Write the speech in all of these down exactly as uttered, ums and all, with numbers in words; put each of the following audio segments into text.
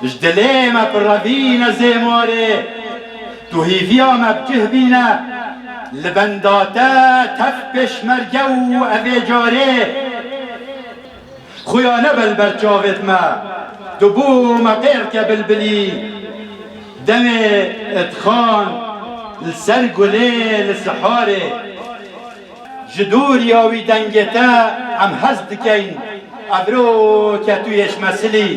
Ji dilê me pirevîne zêmarê, tu hîviya me bi cih bîne, li benda te tev pêşmerge û evê carê. Xuya nebe li ber çavêt me, tu bû me qêrke bilbilî, demê dixan li ser gulê li siharê. Ji dûriya wî dengê te em hez dikeyn, evroke tu yê ji me silî.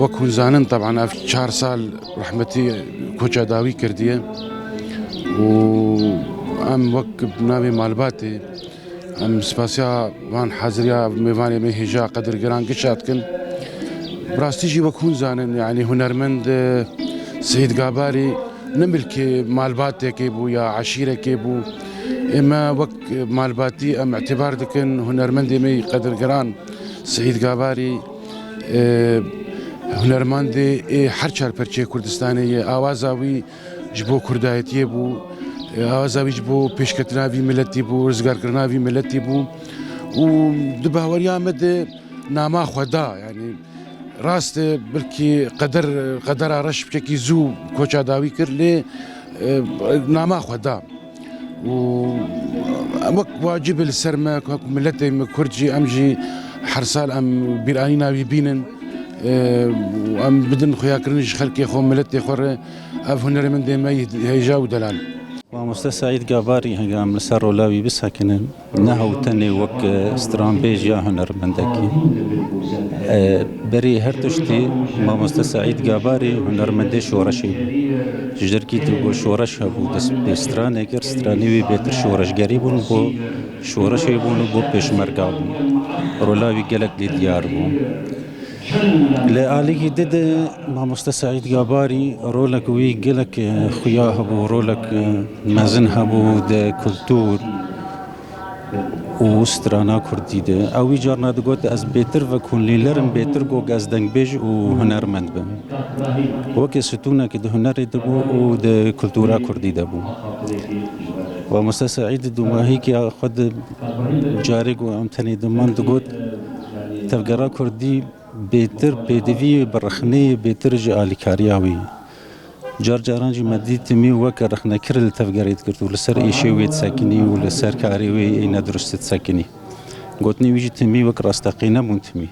Wek hûn zanin, teban ev çar sal rehmetî koça dawî kirdiye û em wek bi navê malbatê em spasiya van haziriya mêvanê me hêja qedirgiran gişa dikin. Bi rastî jî wek hûn zanin, yanî hunermend, e, Seyîd Gabarî ne milkê malbatekê bû ya eşîrekê bû. Ê me wek malbatî em îtibar dikin hunermendê me yî qedirgiran Seyîd Gabarî, e, hunermendê ê her çar perçeyê Kurdistanê ye. Awaza wî ji bo kurdayetiyê bû, e, awaza wî ji bo pêşketina vî miletî bû, rizgarkirina vî miletî bû û di baweriya me de nama xwe da, yanî rast e, belkî qeder, qedera reş piçekî zû koça dawî kir, lê, e, nama xwe da. Û em wek wacib e li ser me, wek miletê me Kurd jî, em jî her sal em bîranîna wî bînin, e, û em bidin xuyakirin ji xelkê xwe, miletê xwe re, ev hunermendê me yî hêja û delal. Mamoste Seîd Gabarî, henge em li ser rola wî bisekinin, ne hew tenê wek, e, stranbêj ya hunermendekî. E, berî her tiştî Mamoste Seîd Gabarî hunermendê şoreşê bû. Ji derkî tu got şoreş hebû, dest pê stranê kir, stranî wî bêtir şoreşgerî bûn, bo şoreşê bûn û bo pêşmerga bûn. Rola wî gelek lê diyar bû. Li alîkî di de Mamoste Seîd Gabarî rolek wî gelek, e, xuya hebû, rolek, e, mezin hebû di kultûr û strana kurdî de. Ew wî carna digot, ez bêtir vekolîner im, bêtir got ez dengbêj û hunermend bim. Wekî stûnekî di hunerê de bû û di kultûra kurdî de bû. Mamoste Seîd di domahîkê xwe de carê ku em tenê diman digot, tevgera kurdî bêtir pêdivî bi rexneyê bêtir ji alîkariya wî. Car caran jî me dî timî weke rexnekir li tevgerê digirt û li ser êşê wê disekinî û li ser karê wê ê nedurust disekinî. Gotinê wî jî timî wek rasteqî nebûn timî.